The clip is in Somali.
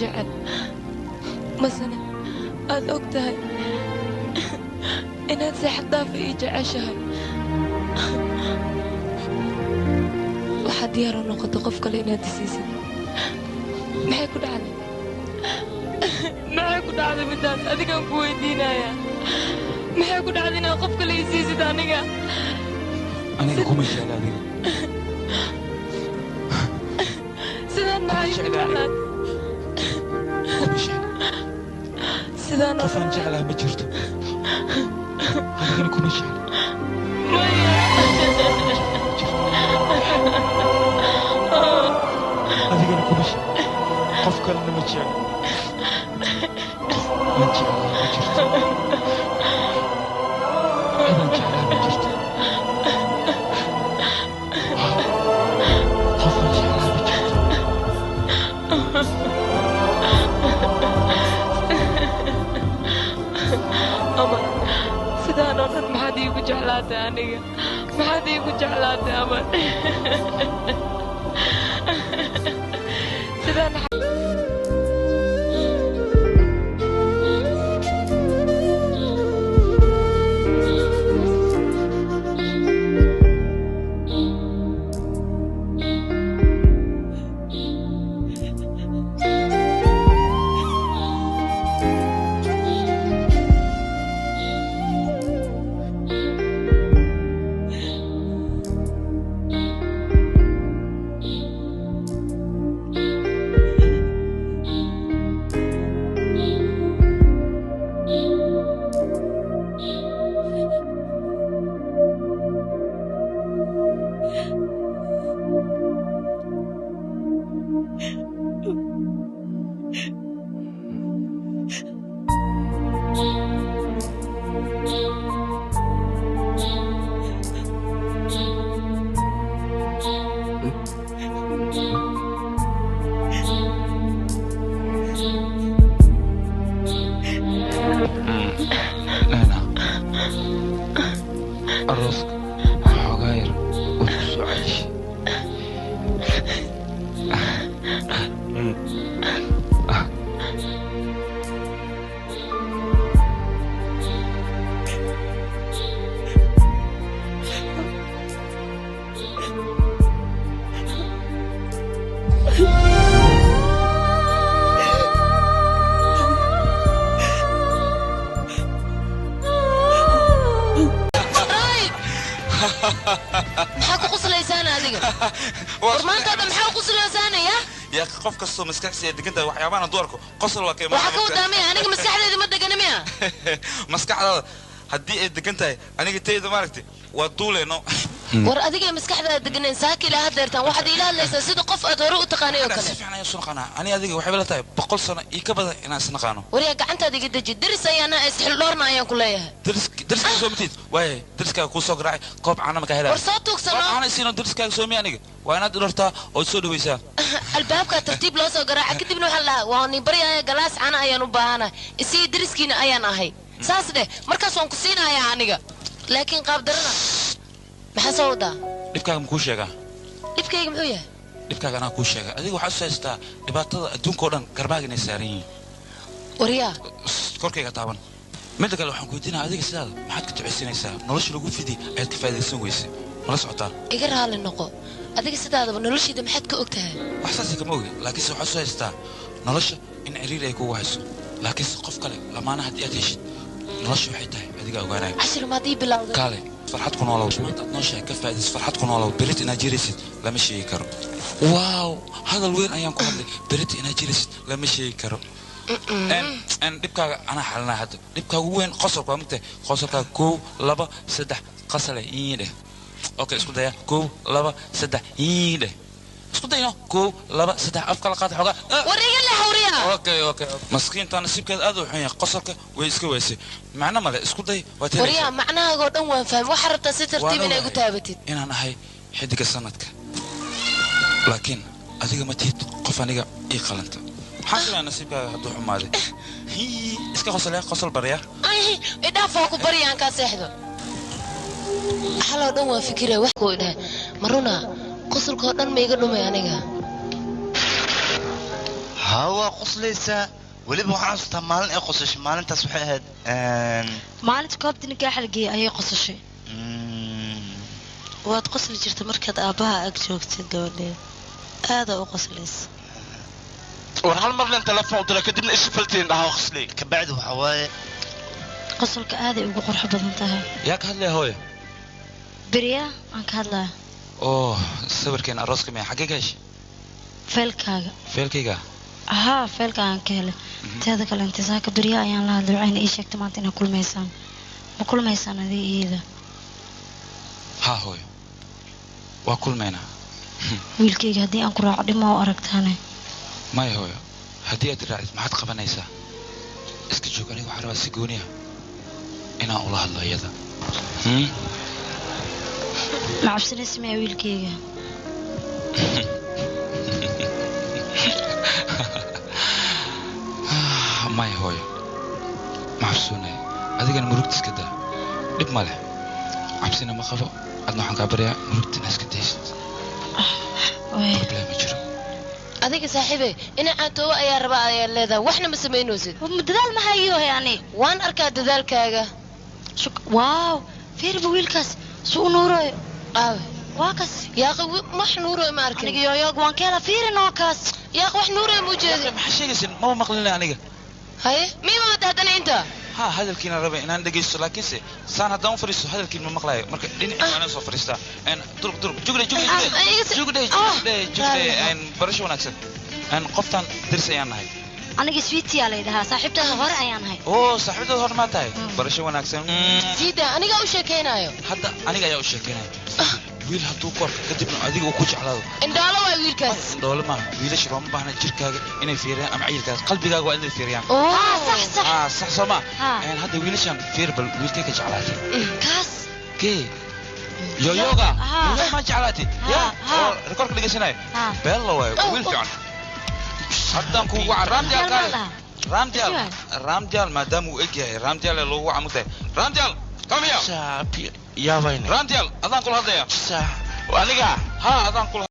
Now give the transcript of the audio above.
jecel, masana aad og tahay inaad si xad dhaafa ii jeceshahay, waxaad diyaar u noqotay qof kale inaad isiisid. Maxay ku dhacday? Maxay ku dhacday midaas? Adigaan ku weydiinayaa, maxay ku dhacday inaad qof kale isiisid aniga? Aniga kuma jecla adiga. Sidaan maxay igu Jecla aniga. jeclaatay? Kuma jecla. Sidaan oo Qof aan jeclaha ma jirto, adigana kuma jecla. Maya. Adigana kuma jecla, qof kalena ma jecla. Qof aan jeclaha ma jirto, cidaan jeclaha ma jirto, qof aan jeclaha ma jirto. Aman, sidaan oo dhan maxaad iigu jeclaatay aniga? Maxaad iigu jeclaatay, Aman? Sidaan Leena, arooska xoogaa yar waad ku soo cayishay. Maxaa ku quslaysaan adiga? War maantaada maxaa ku quslaysaanaya? Yaa, qof kastoo maskaxdiisa ay degan tahay waxyaabahan hadduu arko qosol waa ka Waxaa ka wadaa miya aniga maskaxdeeda ma degana miya? Maskaxdaada haddii ay degan tahay, aniga tayda maaragtay waa duuleyno. War adiga maskaxdaada deganeen saaka ilaa haddeertaan waxaad iila hadlaysaa sida qof aad hore u taqaanay oo si kale. Fiican ayaan isu naqaanaa ani adiga. Waxay la tahay 100 sano iyo ka badan inaan isnaqaano. Waryaa, gacantaada iga deji. Deris ayaana isxildhoorna ayaan ku leeyahay. Dariskaaga soo matid waaya, dariskaaga kuu soo garaacay, koob caana ma ka helaya? War soo Koob tuugsano. caana siino dariskaaga soomi aniga, waa inaad dhortaa ood soo dhawaysaa. Albaabkaa tartiib loo soo garaaca, kadibna waxaa la dhahaa waa ni baryaaya, galaas caana ayaan u baahanahay isii, deriskiina ayaan ahay, saas dheh. Markaas waan ku siinayaa aniga, laakiin qaab darana maxaa soo wadaa? Dhibkaaga makuu sheegaa? Dhibkayga muxuu yahay? Dhibkaaga anaa kuu sheega. Adiga waxaad isu haystaa dhibaatada adduunka oo dhan garbaaga inay saaran yihiin. Waryaa. Korkayga taaban. Midda kale waxaan ku weydiinaya, adiga sidaada maxaad ka ducaysanaysaa? Nolosha lagu fidi ayaad ka faa'idaysan weyse, mala socotaa? Iga raali noqo, adiga sidaadaba noloshiida maxaad ka og tahay? Wax saasi kama ogi, laakiinse waxaad soo haystaa nolosha in ciriiri ay kugu hayso, laakiinse qof kale lamaana haddii aad heshid nolosha waxay tahay adiga ogaanaya. Cashir maad ii bilowday? Kaale, farxad ku noolow. Maanta aad nooshahay ka faa'iidayso, farxad ku noolow. Berita inaad jiraysid lama sheegi karo. Waaw, hadal weyn ayaan ku hadlay. Berita inaad jiraysid lama sheegi karo. En dhibkaaga anaa xalinaa hadda. Dhibkaaga ugu weyn qosolka waa mugtahay. Qosolkaaga kow, laba, saddex, qasale ii dheh. Okay, isku daya. Kow, laba, saddex, ii dheh. Isku dayno. Kow, laba, saddex, afka la qaada xoogaa. Ah! War iga leex, waryaa. Okay, maskiinta nasiibkeeda aad u xun yahay, qosolka way iska weysay. Macno male, isku day, waa Waryaa, macnahaagoo dhan waan fahmay. Waxaa rabtaa si tartiib Waan inay igu ogahay taabatid. inaan ahay xidiga sanadka, laakiin adiga ma tihid qof aniga ii qalanta. Maxaa sameeyaa nasiibkaaga hadduu xumaaday? Hii, iska qosolaya, qosol barya. Ay, idhaaf, waa ku barya aan kaa seexdo. Xaloo dhan waan fikiraya wax kuu dhahay. Ma runa qosolkoo dhan ma iga dhumay aniga? Haa waa qoslaysaa weliba waxaan xasuustaa maalin ay qosashay maalintaas waxay ahayd maalinta koobta nikaaxa la geeyey ayay qosashay. Waad qosli jirta markaad aabbaha ag joogtid gabadheeda aadaa u qoslaysa. War hal mar leen telefoon u dira kadibna isu faltiin dhaha qoslay. Kabacdi waxaa waaye qosolka aaday ugu qurux badan tahay. Yaa ka hadlaya hooyo? Beriya aan ka hadlaya. Oo sawirkeen arooska miya xaggee ka heshay? Feelkaaga. Feelkayga? Haa feelkaagaan ka helay. Teeda kale inta saaka beriya ayaan la hadlay waxayna ii sheegtay maanta inaad kulmaysaan. Ma kulmaysaan adiga iyada? Haa hooyo waa kulmaynaa. Wiilkayga haddii aan ku raaco dhib ma u aragtaane? Maya hooyo haddii aad raacdid maxaad qabanaysaa? Iska joog aniga waxaan rabaa si gooni ah inaan ula hadlo iyada. Ma cabsanaysa miyaa wiilkayga? Maya hooyo ma cabsoonayo adigana murugta iska daa dhib ma leh cabsina ma qabo adna waxaan kaa baryaa murugtana iska daysid. Problem ma jiro. Adiga saaxiibey ina caantoobo ayaa rabaa ayaa leedahay waxna ma samaynaysid. Dadaal ma hayo yani. Waan arkaa dadaalkaaga. Waaw fiirba wiilkaas suu u nuurayo. Aawe waa kas. Yaaqa wax nuurayo ma arkin. Aniga yooyoog waan ka helaa fiiri noo kaas. Yaaqa wax nuurayo ma ujeedi. Maxaa sheegaysan maba maqlina aniga. Haye mii maada haddana inta. ها hadalkiina rabay inaan dhageysto laakiinse saan haddaan u fadhiisto hadalkiin ma maqlayo marka dhinacii waan soo fadhiistaa een durug durug jugle jugle jugle jugle jugle een barasho wanaagsan een qoftan dirs ayaan nahay. Aniga sweetie la yidhahaa saaxiibtaada hore ayaan nahay. Oo saaxiibtaada hore ma tahay barasho wanaagsan. Siida aniga u sheekeynayo. Hadda aniga ayaa u sheekeynaya. Wiil hadduu ku arko kadibna adiga uu ku jeclaado. Indhoolo waa wiilkaas. Indhoolo maaha wiilasha looma baahna jirkaaga inay fiiriyaan ama cayilkaaga qalbigaaga waa inay fiiriyaan. Sax sax. Sax soo ma. Hadda wiilashan fiir bal wiilkay ka jeclaatay. Kaas. Kee? Yoyoga. Yoyoga ma jeclaatay. Ya. Rekoorka dhegeysanaya. Bello waayo wiil fiican. Haddaan kugu waca Ramdial kaale. Ramdial. Ramdial maadaama uu eg yahay Ramdial ee loogu waca mugtahay. Ramdial come here. Yaa wayne. Ramdial adaan kula hadlaya. Aniga. Haa adaan kula.